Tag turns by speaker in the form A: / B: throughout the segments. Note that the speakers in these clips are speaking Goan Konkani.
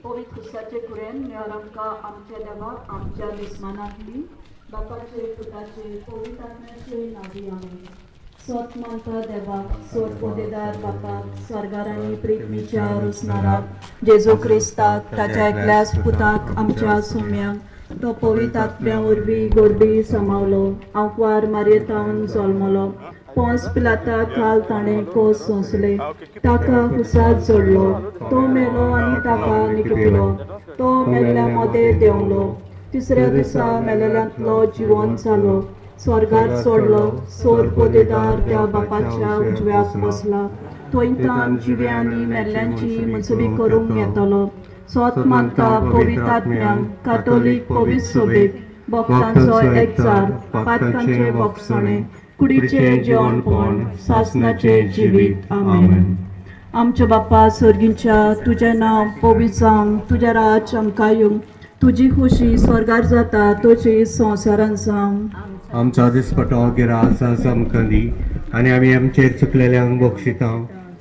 A: पवित्र खुर्साचे कुरेन मेळोन आमकां आमच्या देवाक आमच्या दुस्मानांतली बापाचे पुताचे पवित्र आत्म्याचे नांवी आमेन. सोत मानता देवाक, सोत पोदेदार बापाक, स्वर्गार आनी पृथ्वीच्या रुसणाराक, जेजू क्रिस्ताक, ताच्या एकल्याच पुताक आमच्या सुम्यांक, तो पवित्र आत्म्या वरवीं गोरबी समावलो, आंकवार मारयेतावन जल्मलो, पोंस पिलाता खाल ताणें कोस सोंसले, ताका हुसाद जोडलो, तो मेलो आनी ताका निकपिलो, तो मेल्ल्या मदें देंवलो, तिसऱ्या दिसा मेलेल्यांतलो जिवन जालो, स्वर्गार सोडलो, सोर पोदेदार त्या बापाच्या उजव्याक बसला, थंयतान जिव्या आनी मेल्ल्यांची मुजबी करूंक येतलो. सोत मानता पवित्र आत्म्यांक, कातोलीक पवित्र सभेक, भक्तांचो एकचार, पातकांचे बोगसणे, कुडीचे जेवणपण, सासनाचे जिवीत. आमेन. आमच्या बाप्पा सर्गींच्या, तुजें नांव पवित्र जावं, तुजें राज्य आमकां येवं, तुजी खुशी स्वर्गार जाता तशी संवसारान जावं.
B: आमचो दिसपटो गिरास आमकां दी आनी आमी आमचेर चुकलेल्यांक बक्षिता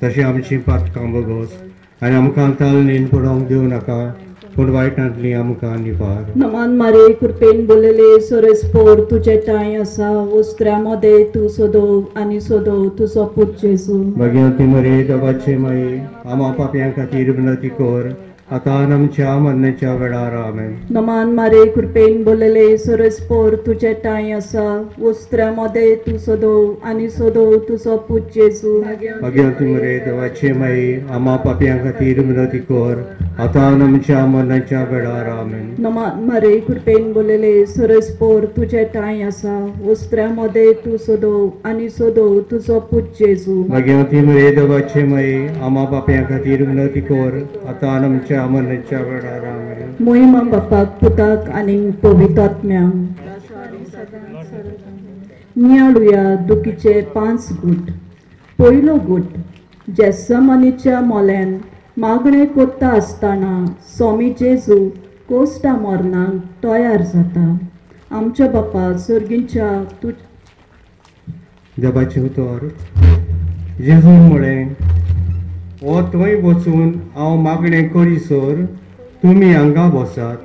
B: तशें आमची पातकां बगोस आनी आमकां तालनीन पडोवंक दिवं नाका, पूण वायटांतली आमकां निवार.
A: नमन मारे कृपेन बोलले सोरस पोर तुजे ठांय आसा, वस्त्रा मदें तूं सोदो आनी सोदो तुजो पूत जेजू.
B: भगवती मरे देवाचे माई, आमा पापयां खातीर विनती कर, आतां आमच्या मरणाच्या वेळार. आमेन.
A: नमन मारे कृपेन बोलले सोरस पोर तुजे ठांय आसा, वस्त्रा मदें तूं सोदो आनी सोदो तुजो पूत जेजू.
B: भगवती मरे देवाचे माई, आमा पापयां खातीर विनती कर, आतां आमच्या मरणाच्या वेळार. आमेन.
A: नमन मारे कृपेन बोलले सोरस पोर तुजे ठांय आसा, वस्त्रा मदें तूं सोदो आनी सोदो तुजो पूत जेजू.
B: भगवती मरे देवाचे माई, आमा पापयां खातीर विनती कर, आतां आमच्या मरणाच्या वेळार. आमेन.
A: मोहिमा बापाक, पुताक आनी पवित्र आत्म्यांक. नियाळुया दुखीचे 5 गूट. पयलो गूट, जेसमनीच्या मोल्यान मागणें कोत्ता आसतना स्वामी जेजू कोस्टा मरणाक तयार जाता. आमच्या बापा सर्गींच्या तुज
B: देवाचें उतर. जेजून म्हळें, हो थंय वचून हांव मागणें करीसर तुमी हांगा बसात.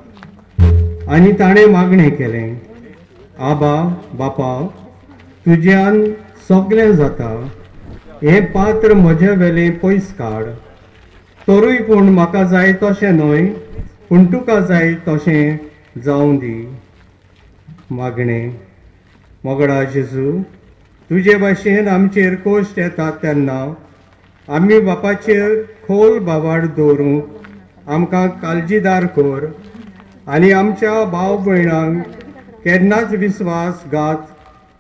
B: आनी ताणें मागणें केलें, आबा बापा, तुज्यान सगळें जाता, हें पात्र म्हजें वेलें पयस काड, तरूय पूण म्हाका जाय तशें न्हय, पूण तुका जाय तशें जावं दी. मागणें. मोगडा जेजू, तुजे भाशेन आमचेर कोश्ट येतात तेन्ना आमी बापाचेर खोल भावार्थ दवरूंक आमकां काळजीदार कर आनी आमच्या भाव भयणांक केन्नाच विस्वासघात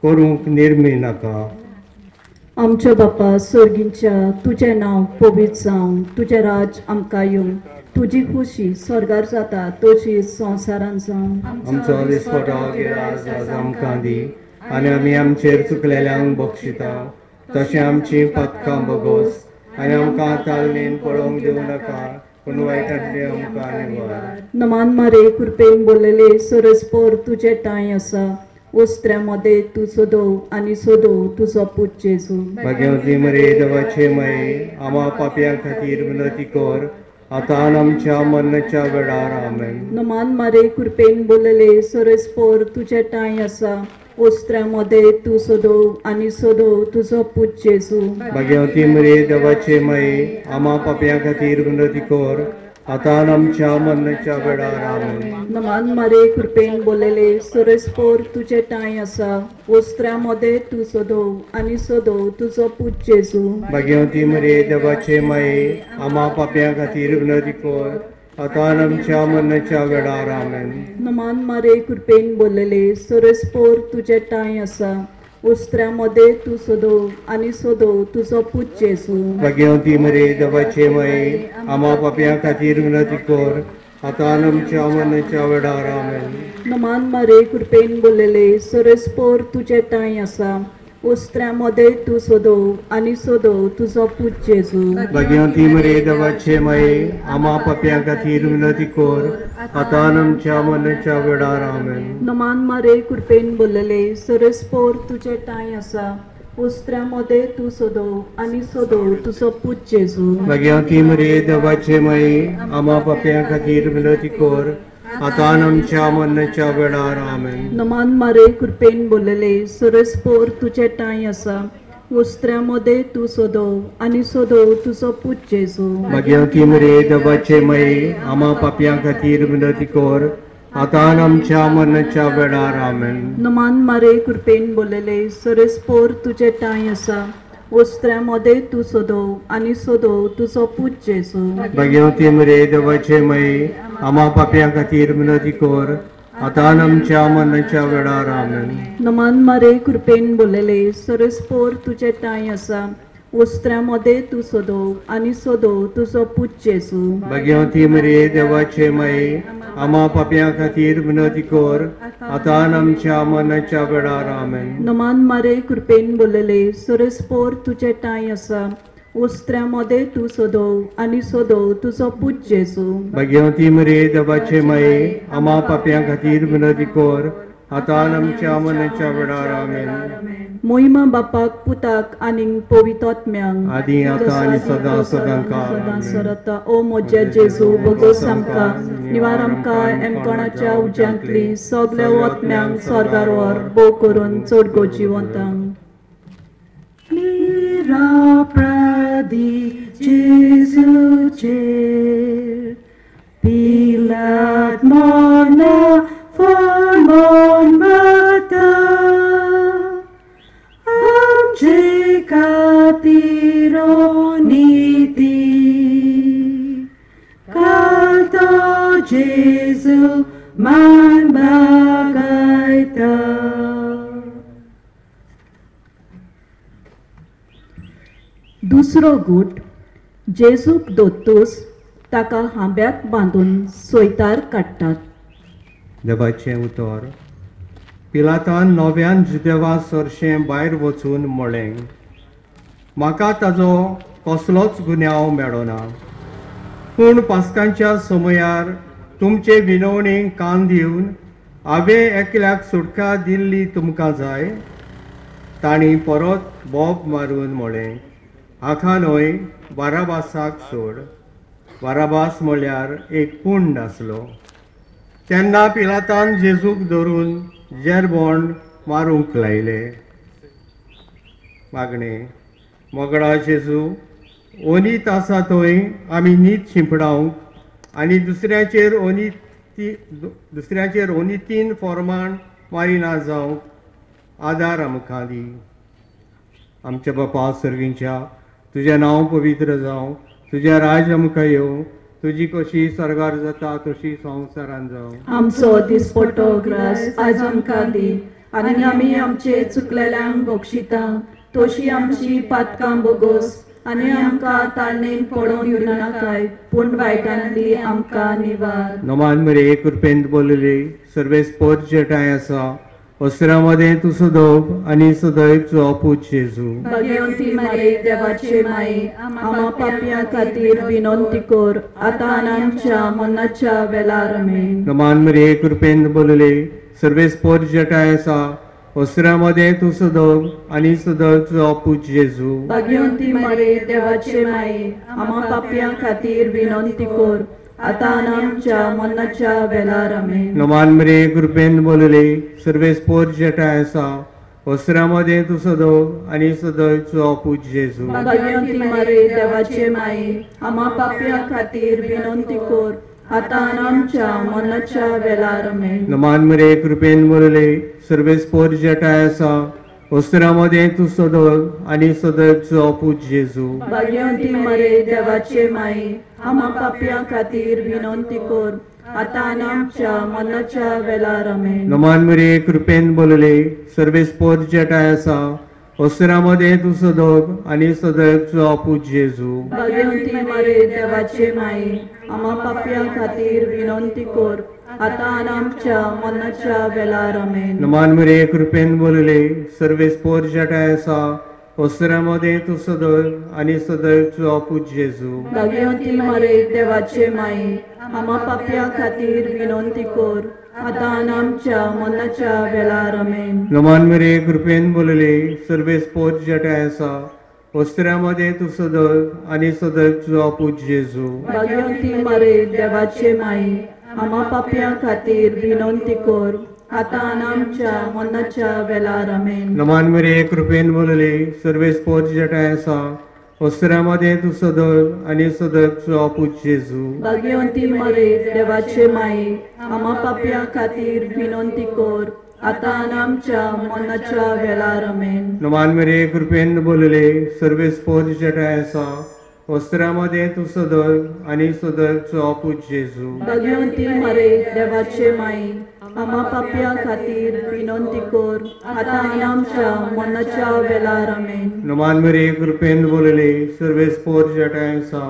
B: करूंक निर्मी नाका.
A: आमच्या बापा सर्गींच्या, तुजें नांव पवित्र जावं, तुजें राज्य आमकां येवं, तुजी खुशी स्वर्गार जाता तशी संवसारान जावं.
B: आमचो दिसपटो गिरास आज आमकां दी आनी आमी आमचेर चुकलेल्यांक बक्षिता तशें आमची पातकां बगोस आनी आमकां तालनीन पळोवंक दिवं नाका, पूण वायटांतली आमकां निवार.
A: नमन मारे कृपेन बोलले सोरस पोर तुजे ठांय आसा, वस्त्रा मदें तूं सोदो आनी सोदो तुजो पूत जेजू.
B: भाग्यवती मरे देवाचे माये, आमा पापयां खातीर विनती कर, आतां आमच्या मरणाच्या वेळार. आमेन.
A: नमन मारे कृपेन बोलले सोरस पोर तुजे ठांय आसा, वस्त्रा मदें तूं सोदो आनी सोदो तुजो पूत जेजू.
B: भाग्यवती मरे देवाचे माये, आमा पापयां खातीर विनती कर, आतां आमच्या मरणाच्या वेळार. आमेन.
A: नमन मारे कृपेन बोलले सोरस पोर तुजे ठांय आसा, वस्त्रा मदें तूं सोदो आनी सोदो तुजो पूत जेजू.
B: भाग्यवती मरे देवाचे माये, आमा पापयां खातीर विनती कर, आतां आमच्या मरणाच्या वेळार. आमेन.
A: नमन मारे कृपेन बोलले सोरस पोर तुजे ठांय आसा, वस्त्रा मदें तूं सोदो आनी सोदो तुजो पूत जेजू.
B: भाग्यवती मरे देवाचे माये, आमा पापयां खातीर विनती कर, आतां आमच्या मरणाच्या वेळार. आमेन.
A: नमन मारे कृपेन बोलले सोरस पोर तुजे ठांय आसा, वस्त्रा मदें तूं सोदो आनी सोदो तुजो पूत जेजू.
B: भाग्यवती मरे देवाचे माये, आमा पापयां खातीर विनती कर, आतां आमच्या मरणाच्या वेळार. आमेन.
A: नमन मारे कृपेन बोलले सोरस पोर तुजे ठांय आसा, उस्त्र्या मदें तूं सोदो आनी सोदो तुजो पूत जेजू.
B: भाग्यवती मरिये देवाचे माई, आमा पापयां खातीर विनंती कर आतां आमच्या मरणाच्या वेळार. आमेन.
A: नमान मारे कृपेन बोलले सरस पोर तुजे ठांय आसा. उस्त्र्या मदें तूं सोदो आनी सोदो तुजो पूत जेजू.
B: भाग्यवती मरिये देवाचे माई, आमा पापयां खातीर विनंती कर आतां आमच्या मरणाच्या वेळार. आमेन.
A: नमान मारे कृपेन बोलले सरस पोर तुजे ठांय आसा. उस्त्र्या मदें तूं सोदो आनी सोदो तुजो पूत जेजू.
B: भाग्यवती मरिये देवाचे माई, आमा पापयां खातीर विनंती कर आतां आमच्या मरणाच्या वेळार. आमेन.
A: नमान मारे कृपेन बोलले सरस पोर तुजे ठांय आसा. उस्त्र्या मदें तूं सोदो आनी सोदो तुजो पूत जेजू.
B: भाग्यवती मरिये देवाचे माई, आमा पापयां खातीर विनंती कर आतां आमच्या मरणाच्या वेळार. आमेन.
A: नमान मारे कृपेन बोलले सरस पोर तुजे ठांय आसा. उस्त्र्या मदें तूं सोदो आनी सोदो तुजो पूत जेजू.
B: भाग्यवती मरिये देवाचे माई, आमा पापयां खातीर विनंती कर आतां आमच्या मरणाच्या वेळार. आमेन.
A: मोहिमा बापाक पुताक आनी पवित्र आत्म्यांक,
B: आदी आतां आनी सदां सदां काळ.
A: सदां सरता. ओ म्हज्या जेजू, भोगोस आमकां, निवार आमकां एमकोणाच्या उज्यांतली, सगल्या आत्म्यांक स्वर्गार व्हर, भोव करून चड गो जिवंतांक.
C: निरपराधी जेजूचेर पिलात मरना फर्मान वता, आमचे खातीर नीती घालतो जेजू मान बागायता.
A: दुसरो गूट जेजूक दोतोस ताका हांब्याक बांदून सोयतार काडटात.
B: देवाचें उतर. पिलातान नव्यान जुदेवा सरशें भायर वचून म्हळें, म्हाका ताजो कसलोच गुन्यांव मेळना, पूण पास्कांच्या समयार तुमचे विनवणेक कान दिवन हांवें एकल्याक सुटका दिल्ली तुमकां जाय. तांणी परत बोब मारून म्हळें, हाका न्हय, बाराबासाक सोड. बाराबास म्हळ्यार एक पुंड आसलो. तेन्ना पिलातान जेजूक धरून जेरबोंड मारूंक लायले. मागणें. मोगडा जेजू, ओनीत आसा थंय आमी नीत शिंपडावंक आनी दुसऱ्याचेर ओनितीन फॉर्मान मारिना जावंक आदार आमकां दी. आमच्या बापा सर्गींच्या, तुजें नांव पवित्र जावं, तुजें राज्य आमकां येवं, तुजी कशी सर्गार जाता तशी संवसारान जावं.
A: आमचो दिसपटो ग्रास आज आमकां दी आनी आमी आमचे चुकलेल्यांक बक्षिता तशी आमची पातकां बोगोस आनी आमकां ताळणेन पडोवन दिवं नाकाय, पूण वायटांतली आमकां निवार.
B: नमान मरे, कृपेंत बोलली सर्वेस पोर जेठाय आसा, वस्त्रा मदें तूं सदैव आनी सदैव तुजो पूत जेजू.
A: भाग्यवंती मारे देवाचे माये, आमा पापयां खातीर विनंती कर आतां आनी आमच्या मरणाच्या वेळार. आमेन.
B: नमान मरे, कृपेंत बोलले सर्वेस पोर जेठाय आसा, वस्त्रा मदें तूं सदैव आनी सदैव तुजो पूत जेजू.
A: भाग्यवंती मारे देवाचे माये, आमा पापयां खातीर विनंती कर आतां आनी आमच्या मरणाच्या वेळार. आमेन.
B: नमान मरे, कृपेन बोलले सर्वेस पोर जेठाय आसा, वस्त्रा मदें तूं सदैव आनी सदैव तुजो पूत जेजू.
A: भाग्यवंती मारे देवाचे माये, आमा पापयां खातीर विनंती कर आतां आनी आमच्या मरणाच्या वेळार. आमेन.
B: नमान मरे, कृपेन बोलले सर्वेस पोर जेठाय आसा, वस्त्रा मदें तूं सदैव आनी सदैव तुजो पूत जेजू.
A: भाग्यवंती मारे देवाचे माये, आमा पापयां खातीर विनंती कर आतां आनी आमच्या मरणाच्या वेळार. आमेन.
B: नमान मरे, कृपेन बोलले सर्वेस पोर जेठाय आसा, वस्त्रा मदें तूं सदैव आनी सदैव तुजो पूत जेजू.
A: भाग्यवंती मारे देवाचे माये, आमा पापयां खातीर विनंती कर आतां आनी आमच्या मरणाच्या वेळार. आमेन.
B: नमान मरे, कृपेन बोलले सर्वेस पोर जेठाय आसा, वस्त्रा मदें तूं सदैव आनी सदैव तुजो पूत जेजू.
A: भाग्यवंती मरे देवाचे माई, आमा पापया खातीर विनंती कर आतां आनी आमच्या मरणाच्या वेळार. आमेन.
B: नमान मरे कृपेन बोलले सर्वेस पोर जटाय आसा वस्त्रा मदें तूं सदैव आनी सदैव तुजो पूत जेजू.
A: भाग्यवंती मरे देवाचे माई, आमा पापया खातीर विनंती कर आतां आनी आमच्या मरणाच्या वेळार. आमेन.
B: नमान मरे कृपेन बोलले सर्वेस पोर जटाय आसा वस्त्रा मदें तूं सदैव आनी सदैव तुजो पूत जेजू.
A: भाग्यवंती मरे देवाचे माई, आमा पापया खातीर विनंती कर आतां आनी आमच्या मरणाच्या वेळार. आमेन.
B: नमान मरे कृपेन बोलले सर्वेस पोर जटाय आसा वस्त्रा मदें तूं सदैव आनी सदैव तुजो पूत जेजू.
A: भाग्यवंती मरे देवाचे माई, आमा पापया खातीर विनंती कर आतां आनी आमच्या मरणाच्या वेळार. आमेन.
B: नमान मरे कृपेन बोलले सर्वेस पोर जटाय आसा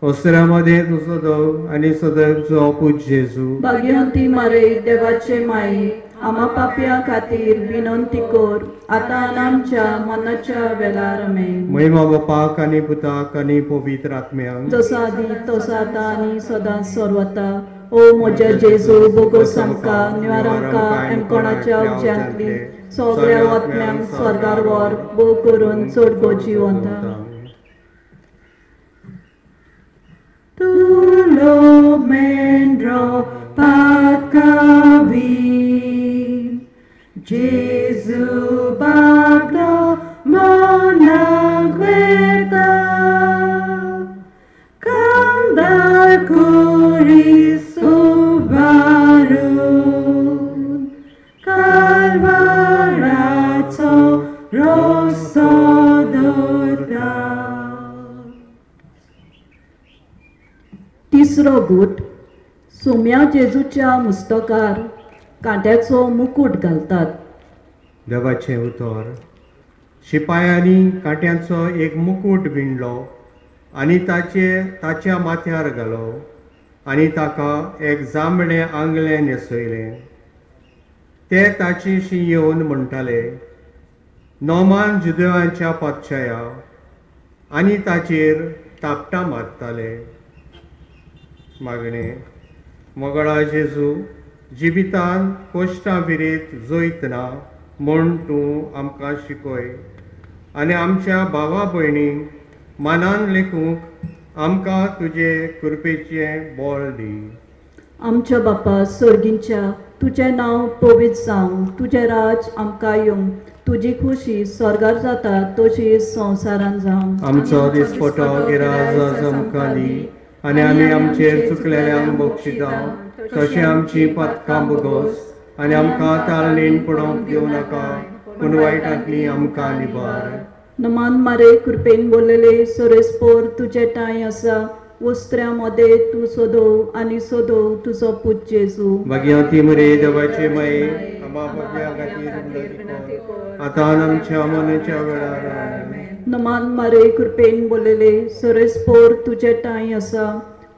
B: वस्त्रा मदें तूं सदैव आनी सदैव तुजो पूत जेजू.
A: भाग्यवंती मरे देवाचे माई, आमा पापया खातीर विनंती कर आतां आनी आमच्या मरणाच्या वेळार. आमेन.
B: महिमा बापाक आनी पुताक आनी पवित्र आत्म्याक,
A: जसो आदी तसो आतां आनी सदां सर्वता. ओ म्हज्या जेजू, बोगोस आमकां निवार आमकां एमकोणाच्या उज्यांतली सगळ्या आत्म्यांक स्वर्गार व्हर, भोव करून चड गो जिवंता.
C: Tulo mendro pakavi, Jesu bablo monagveta, Kandar kuri subarun, Kalvarato rosodota.
A: तिसरो गूट सोम्या जेजूच्या मुस्तकार कांट्याचो मुकूट घालतात.
B: देवाचें उतर. शिपायांनी कांट्यांचो एक मुकूट विणलो आनी ताच्या माथ्यार घालो आनी ताका एक जांबळें आंगलें न्हेसयलें. ते ताचेशी येवन म्हणटाले, नोमान जुदेवांच्या पातशाया, आनी ताचेर थापटां मारताले. मागणें. मोगळा जेजू, जिवितान कश्टां विरेत जैत ना म्हूण तूं आमकां शिकय आनी आमच्या भावा भयणींक मानान लेखूंक आमकां तुजे कृपेचें बळ दी.
A: आमच्या बापा सर्गींच्या, तुजें नांव पवित्र जावं, तुजें राज आमकां येवं, तुजी खुशी स्वर्गार जाता तशी संवसारान जावं.
B: आमचो दिसपटो गिराज आमकां दी आनी आमी आमचेर चुकलेल्यांक बक्षिता तशें आमची पातकां बोगोस आनी आमकां ताळणीन पडोवंक दिवं नाका, पूण वायटांतली आमकां निबार.
A: नमान मारे कृपेन बोलले सोरेस पोर तुजे ठांय आसा, वस्त्र्या मदें तूं सोदोव आनी सोदोव तुजो पूत जेजू.
B: भाग्यवती मरे देवाचे माये, आमा पापयां खातीर विनंती कर आतां आमच्या मरणाच्या वेळार. आमेन.
A: नमान मारे कृपेन बोलले सोरेस पोर तुजे ठांय आसा,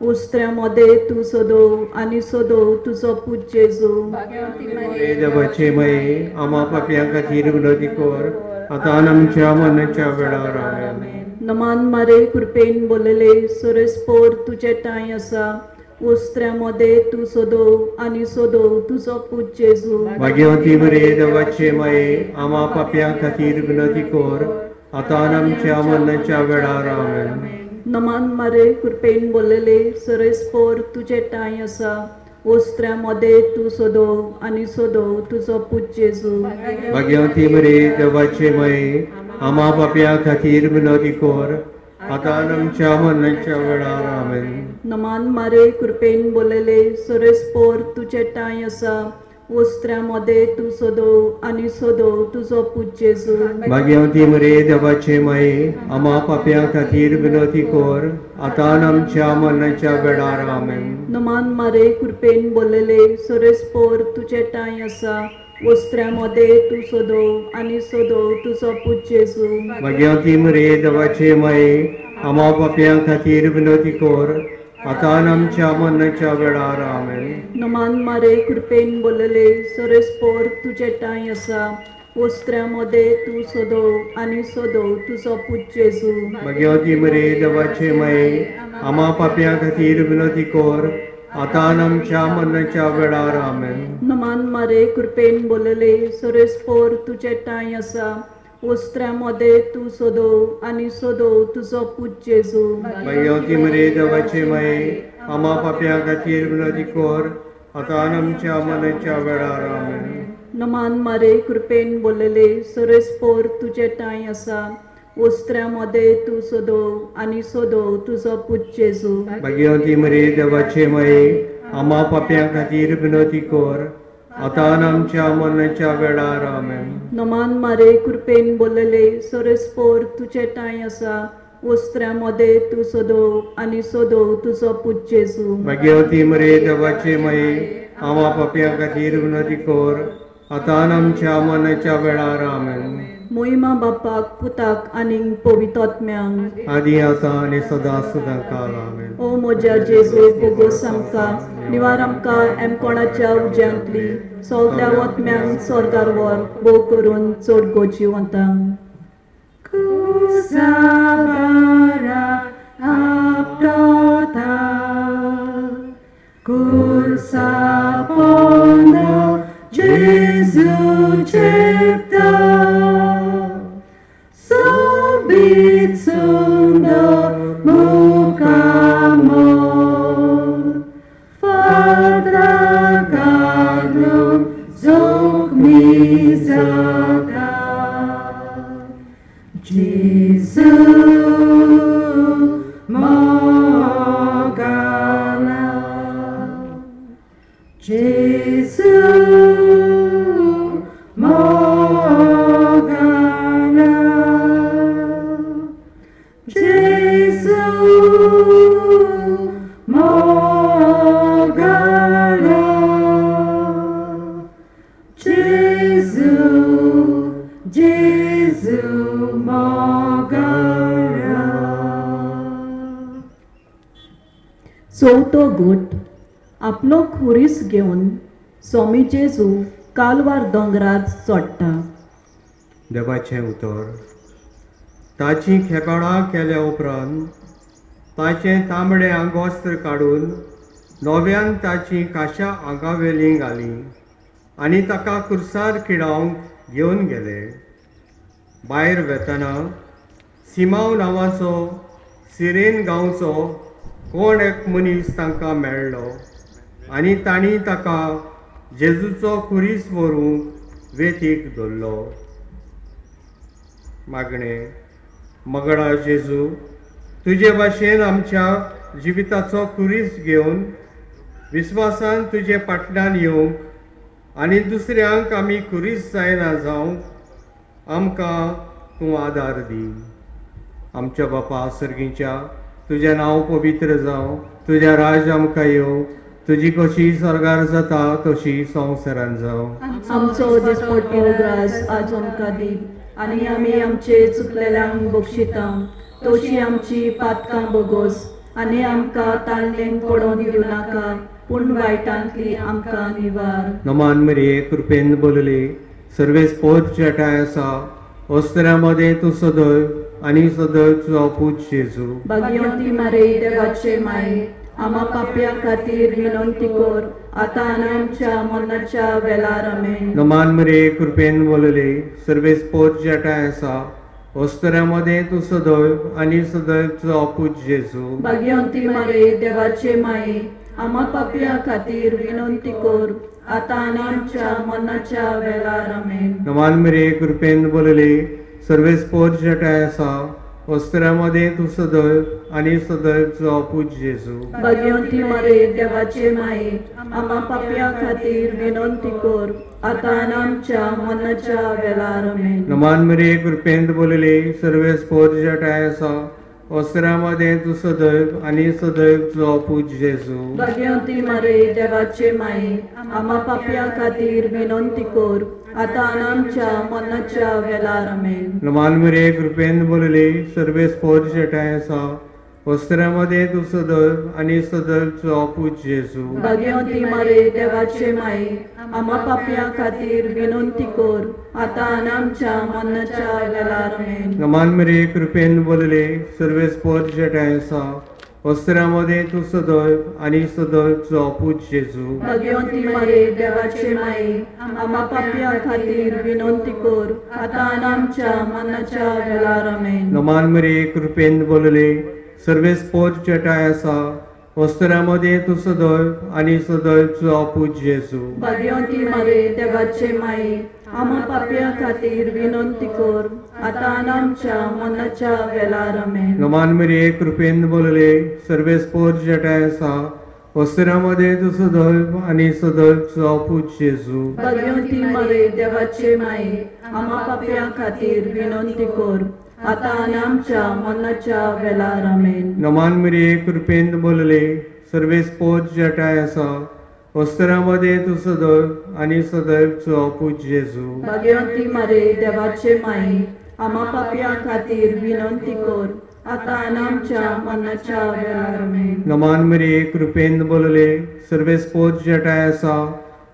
A: उस्त्र्या मदें तूं सोदोव आनी सोदोव तुजो पूत जेजू.
B: मरे देवाचे माये, आमा पापयां खातीर विनंती कर आतां आमच्या मरणाच्या वेळार. आमेन.
A: नमान मारे कृपेन बोलले सोरेस पोर तुजे ठांय आसा, वस्त्र्या मदें तूं सोदोव आनी सोदोव तुजो पूत जेजू.
B: भाग्यवती मरे देवाचे माये, आमा पापयां खातीर विनंती कर आतां आमच्या मरणाच्या वेळार. आमेन.
A: नमान मारे कृपेन बोलले सोरेस पोर तुजे ठांय आसा, वस्त्र्या मदें तूं सोदोव आनी सोदोव तुजो पूत जेजू.
B: भाग्यवती मरे देवाचे माये, आमा पापयां खातीर विनंती कर आतां आमच्या मरणाच्या वेळार. आमेन.
A: नमान मारे कृपेन बोलले सोरेस पोर तुजे ठांय आसा, वस्त्र्या मदें तूं सोदोव आनी सोदोव तुजो पूत जेजू.
B: भाग्यवती मरे देवाचे माये, आमा पापयां खातीर विनंती कर आतां आमच्या मरणाच्या वेळार. आमेन.
A: नमान मारे कृपेन बोलले सोरेस पोर तुजे ठांय आसा, वस्त्र्या मदें तूं सोदोव आनी सोदोव तुजो पूत जेजू.
B: भाग्यवती मरे देवाचे माये, आमा पापयां खातीर विनंती कर आतां आमच्या मरणाच्या वेळार. आमेन.
A: नमान मारे कृपेन बोलले सोरेस पोर तुजे ठांय आसा, वस्त्र्या मदें तूं सोदो आनी सोदो तुजो पूत जेजू.
B: भाग्यवती मरिये देवाचे माये, आमा पापयां खातीर विनंती कर आतां आमच्या मरणाच्या वेळार. आमेन.
A: नमान मारे कृपेन बोलले सोरेस्पोर तुजे ठांय आसा. वस्त्र्या मदें तूं सोदो आनी सोदो तुजो पूत जेजू.
B: भाग्यवती मरिये देवाचे माये, आमा पापयां खातीर विनंती कर आतां आमच्या मरणाच्या वेळार. आमेन.
A: नमान मारे कृपेन बोलले सोरेस्पोर तुजे ठांय आसा. वस्त्र्या मदें तूं सोदो आनी सोदो तुजो पूत जेजू.
B: भाग्यवती मरिये देवाचे माये, आमा पापयां खातीर विनंती कर आतां आमच्या मरणाच्या वेळार. आमेन.
A: नमान मारे कृपेन बोलले सोरेस्पोर तुजे ठांय आसा. वस्त्र्या मदें तूं सोदो आनी सोदो तुजो पूत जेजू.
B: भाग्यवती मरिये देवाचे माये, आमा पापयां खातीर विनंती कर आतां आमच्या मरणाच्या वेळार. आमेन.
A: मोहिमा बापाक पुताक आनी पवित्र आत्म्यांक,
B: आदी आतां आनी सदां सदां काल. आमेन.
A: ओ म्हज्या जेजू, बोगोस आमकां निवार, आमकां एमकोणाच्या उज्यांतली सगल्या वतम्यांक स्वर्गार व्हर, भोव करून चड गोजिवंतांक.
C: Kusabara aptota Kursapondo Jesu chepta Sobitsundo mukamo Fadra kadlum zok mizaka Jesu Mogala Jesu Mogala Jesu Mogala Jesu Jesu Mogala.
A: चवथो गूट. आपलो खुरीस घेवन स्वामी जेजू कालवार दोंगरार चडटा.
B: देवाचें उतर. ताचीं खेपाळां केल्या उपरांत ताचें तांबडें आंगवस्त्र काडून नव्यान ताचीं काश्या आंगावेलीं घालीं आनी ताका कुर्सार किडावंक घेवन गेले. भायर वेतना सिमांव नांवाचो सिरेन गांवचो कोण एक मनीस तांकां मेळ्ळो आनी तांणी ताका जेजूचो खुरीस व्हरूंक वेतीक धरलो. मागणें. मगळा जेजू, तुजे भाशेन आमच्या जिविताचो खुरीस घेवन विस्वासान तुजे फाटल्यान येवंक आनी दुसऱ्यांक आमी खुरीस जायना जावंक आमकां तूं आदार दी. आमच्या बापा सर्गीच्या, तुजें नांव पवित्र जावं, तुजें राज आमकां येवं, तुजी कशी स्वर्गार जाता तशी संवसारान जावं.
A: आमचो दिसपट्टो ग्रास आज आमकां दी आनी आमी आमचे चुकलेल्यांक बक्षिता तशी आमची पातकां बोगोस आनी आमकां ताळणेन पडोवन दिवं नाका, पूण वायटांतली आमकां निवार.
B: नमान मरिये, कृपेन बोलली, सर्वेस पोत जेठाय आसा, वस्त्रा मदें तूं सदैव आनी सदैव तुजो पूत जेजू.
A: भाग्यवंती मारे देवाचे माये, आमा पापया खातीर विनंती कर आतां आनी आमच्या मरणाच्या वेळार. आमेन.
B: नमान मरिये, कृपेन बोलली, सर्वेस पोत जेठाय आसा, वस्त्रा मदें तूं सदैव आनी सदैव तुजो पूत जेजू.
A: भाग्यवंती मारे देवाचे माये, आमा पापया खातीर विनंती कर आतां आनी आमच्या मरणाच्या वेळार. आमेन.
B: नमान मरिये, कृपेन बोलली, सर्वेस पोत जेठाय आसा, वस्त्रा मदें तूं सदैव आनी सदैव तुजो पूत जेजू.
A: भाग्यवंती मारे देवाचे माये, आमा पापया खातीर विनंती कर आतां आनी आमच्या मरणाच्या वेळार. आमेन.
B: नमान मरिये, कृपेन बोलली, सर्वेस पोत जेठाय आसा, वस्त्रा मदें तूं सदैव आनी सदैव तुजो पूत जेजू.
A: भाग्यवंती मारे देवाचे माये, आमा पापया खातीर विनंती कर आतां आनी आमच्या मरणाच्या वेळार. आमेन.
B: नमान मरिये, कृपेन बोलली, सर्वेस पोत जेठाय आसा, वस्त्रा मदें तूं सदैव आनी सदैव तुजो पूत जेजू.
A: भाग्यवंती मारे देवाचे माई, आमा पापयां खातीर विनंती कर आतां आनी आमच्या मरणाच्या वेळार. आमेन.
B: नमान मरे, कृपेन बोलले, सर्वेस्पोर जेठांय आसा. वस्त्रा मदें तूं सदैव आनी सदैव तुजो पूत जेजू.
A: भाग्यवंती मारे देवाचे माई, आमा पापयां खातीर विनंती कर आतां आनी आमच्या मरणाच्या वेळार. आमेन.
B: नमान मरे, कृपेन बोलले, सर्वेस्पोर जेठांय आसा. वस्त्रा मदें तूं सदैव आनी सदैव तुजो पूत जेजू.
A: भाग्यवंती मारे देवाचे माई, आमा पापयां खातीर विनंती कर आतां आनी आमच्या मरणाच्या वेळार. आमेन.
B: नमान मरे, कृपेन बोलले, सर्वेस्पोर जेठांय आसा. वस्त्रा मदें तूं सदैव आनी सदैव तुजो पूत जेजू.
A: भाग्यवंती मारे देवाचे माई, आमा पापयां खातीर विनंती कर आतां आनी आमच्या मरणाच्या वेळार. आमेन.
B: नमान मरे, कृपेन बोलले, सर्वेस्पोर जेठांय आसा. वस्त्रा मदें तूं सदैव आनी सदैव तुजो पूत जेजू.
A: भाग्यवंती मारे देवाचे माई, आमा पापयां खातीर विनंती कर आतां आनी आमच्या मरणाच्या वेळार. आमेन.
B: नमान मरे, कृपेन बोलले, सर्वेस्पोर जेठांय आसा.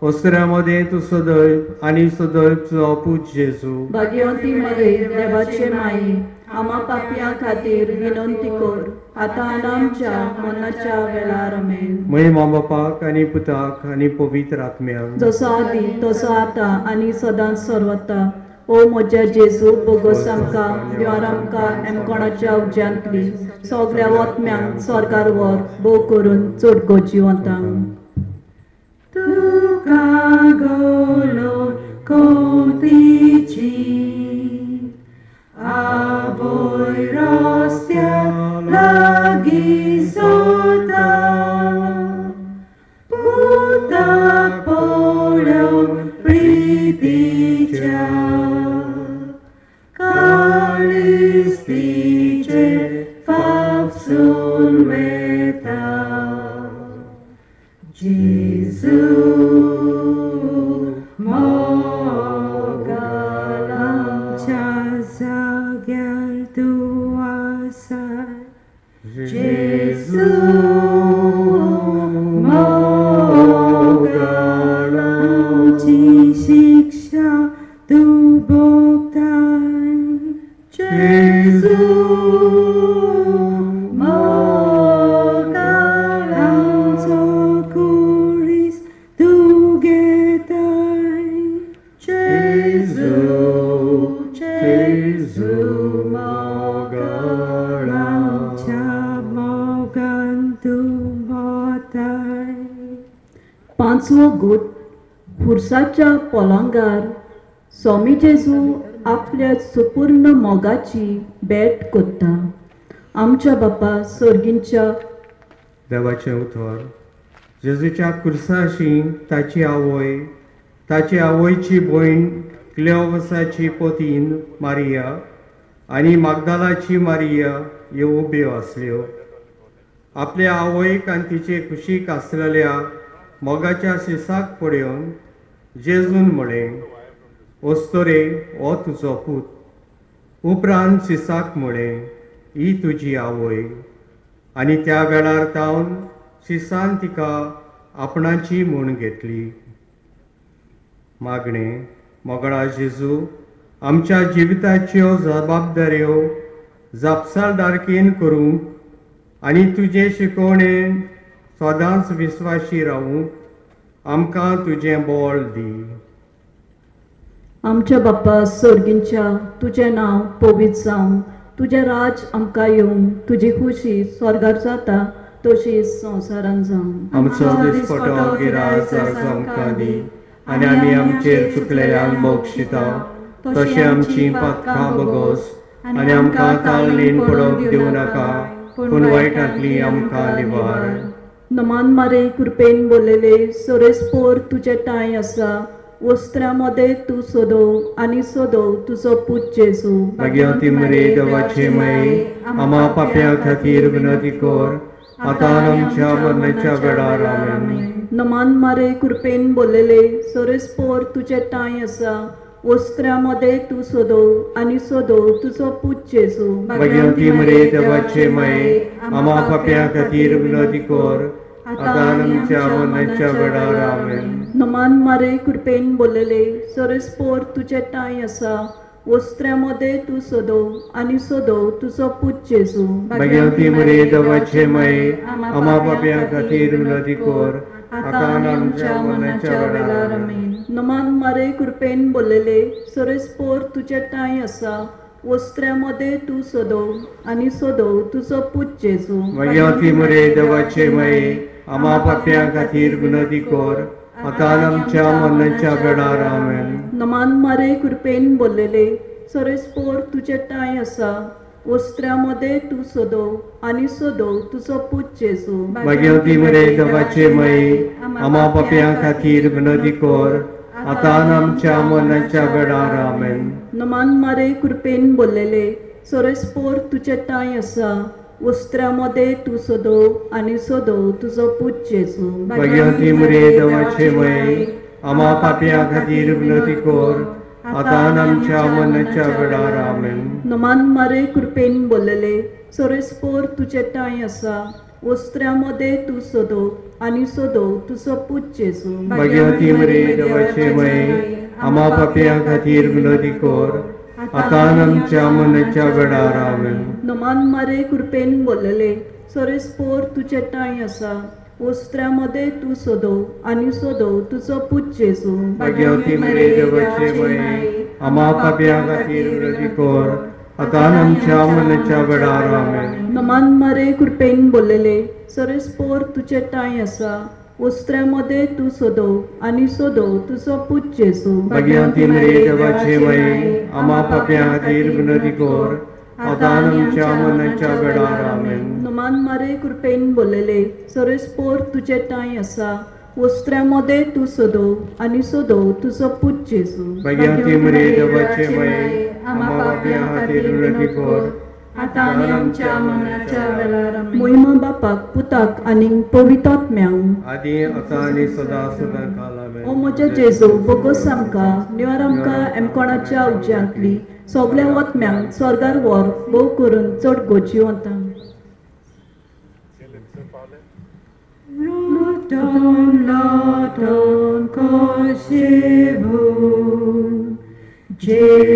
B: वस्त्रा मदें तूं सदैव आनी सदैव तुजो पूत जेजू.
A: भाग्यवंती मारे देवाचे माई, आमा पापयां खातीर विनंती कर आतां आनी आमच्या मरणाच्या वेळार. आमेन.
B: महिमा बापाक आनी पुताक आनी पवित्र आत्म्याक.
A: जसो आदी तसो आतां आनी सदांच सर्वता. ओ म्हज्या जेजू, बोगोस आमकां, देवार आमकां एमकोणाच्या उज्यांतली सगल्या वतम्यांक स्वर्गार व्हर, भोव करून चड गरजेवंतांक.
C: तुका गोलो कोतीची आवय रस्त्या लागीं सोता, पुताक पळोवन प्रितीच्या काळीज तिचें फाफसून वता. जेजू मोगाला आमच्या जाग्यार तूं आसा, जेजू मोगाला आमची शिक्षा तूं भोगताय, जेजू मोगाला आमचो कुरीस तूं घेताय, जेजू जेजू मोगाला आमच्या मोगान तूं वताय.
A: पांचवो गूट. खुर्साच्या पोलांगार स्वामी जेजू आपल्या सुपूर्ण मोगाची भेट कोत्ता. आमच्या बापा सर्गींच्या.
B: देवाचें उतर. जेजूच्या कुर्साशी ताची आवय, ताची आवयची भयण क्लेओवसाची पोतीन मारिया आनी मागदालाची मारिया ह्यो उब्यो आसल्यो. आपल्या आवयक आनी तिचे कुशीक आसलेल्या मोगाच्या शिसाक पळोवन जेजून म्हळें, ओस्तोरे, हो तुजो पूत. उपरांत शिसाक म्हळें, ही तुजी आवय. आनी त्या वेळार तावन शिसान तिका आपणाची म्हूण घेतली. मागणें. मोगळा जेजू, आमच्या जिविताच्यो जबाबदाऱ्यो जापसालदारकेन करूंक आनी तुजे शिकवणेन सदांच विस्वाशी रावूंक आमकां तुजें बळ दी.
A: आमच्या बाप्पा सर्गींच्या, तुजें नांव पवित्र जावं, तुजें राज आमकां येवं, तुजी खुशी स्वर्गार जाता तशी संवसारान जावं.
B: आमचो दिसपटो गिराज आमकां दी आनी आमी आमचेर चुकलेल्यांक बक्षिता तशें आमची पातकां बगोस आनी आमकां तालनेन पडोवंक दिवं नाका, पूण वायटांतली आमकां निवार.
A: नमान मारे, कृपेन बोललेले, सोरेस्पोर तुजे ठांय आसा. वस्त्रां मदें तूं सोदोव आनी सोदोव तुजो पूत जेजू.
B: भाग्यवती मरे देवाचे माई, आमा पापयां खातीर विनंती कर आतां आमच्या मरणाच्या वेळार. आमेन.
A: नमान मारे, कृपेन बोललेले, सोरेस्पोर तुजे ठांय आसा. वस्त्रा मदें तूं सोदो आनी सोदो तुजो पूत जेजू.
B: भाग्यवती मरिये देवाचे माये, आमा पापयां खातीर विनवती कर आतां आमच्या मरणाच्या वेळार. आमेन.
A: नमान मारे कृपेन बोलले, सोरेस्पोर तुजे ठांय आसा, वस्त्रा मदें तूं सोदो आनी सोदो तुजो पूत जेजू.
B: भाग्यवती मरिये देवाचे माये, आमा पापयां खातीर विनवती कर आतां आमच्या मरणाच्या वेळार. आमेन.
A: नमान मारे कृपेन बोलले, सोरेस्पोर तुजे ठांय आसा, वस्त्रा मदें तूं सोदो आनी सोदो तुजो पूत जेजू.
B: भाग्यवती मरिये देवाचे माये, आमा पापयां खातीर विनवती कर आतां आमच्या मरणाच्या वेळार. आमेन.
A: नमान मारे कृपेन बोलले, सोरेस्पोर तुजे ठांय आसा, वस्त्रा मदें तूं सोदो आनी सोदो तुजो पूत जेजू.
B: भाग्यवती मरिये देवाचे माये, आमा पापयां खातीर विनवती कर आतां आमच्या मरणाच्या वेळार. आमेन.
A: नमान मारे कृपेन बोलले, सोरेस्पोर तुजे ठांय आसा, वस्त्रा मदें तूं सोदो आनी सोदो तुजो पूत जेजू.
B: भाग्यवती मरिये देवाचे माये, आमा पापयां खातीर विनवती कर आतां आमच्या मरणाच्या वेळार. आमेन.
A: नमान मारे कृपेन बोलले, सोरेस्पोर तुजे ठांय आसा, वस्त्रा मदें तूं सोदो आनी सोदो तुजो पूत जेजू.
B: भाग्यवती मरिये देवाचे माये, आमा पापयां खातीर विनवती कर आतां आमच्या मरणाच्या वेळार. आमेन.
A: नमान मारे कृपेन बोलले, सोरेस्पोर तुजे ठांय आसा, वस्त्रा मदें तूं सोदो आनी सोदो तुजो पूत जेजू.
B: भाग्यवती मरिये देवाचे माये, आमा पापयां खातीर विनवती कर आतां आमच्या मरणाच्या वेळार. आमेन.
A: नमान मारे कृपेन बोलले, सोरेस्पोर तुजे ठांय आसा, वस्त्रा मदें तूं सोदो आनी सोदो तुजो पूत जेजू.
B: भाग्यवती मरिये देवाचे माये, आमा पापयां खातीर विनवती कर आतां आमच्या मरणाच्या वेळार. आमेन.
A: नमान मारे कृपेन बोलले, सोरेस्पोर तुजे ठांय आसा, वस्त्रा मदें तूं सोदो आनी सोदो तुजो पूत जेजू.
B: भाग्यवती मरिये देवाचे माये, आमा पापयां खातीर विनवती कर
C: आतां आनी आमच्या मरणाच्या वेळार. आमेन.
A: मोहिमा बापाक, पुताक आनी पवित्र आत्म्याक,
B: आदी आतां आनी सदां सदां काल. आमेन.
A: ओ म्हज्या जेजू, बोगोस आमकां निवार आमकां एमकोणाच्या उज्यांतली सगल्या वतम्यांक स्वर्गार व्हर, भोव करून चड गोजी वता.
C: Loton, loton, koshibu, Jesu.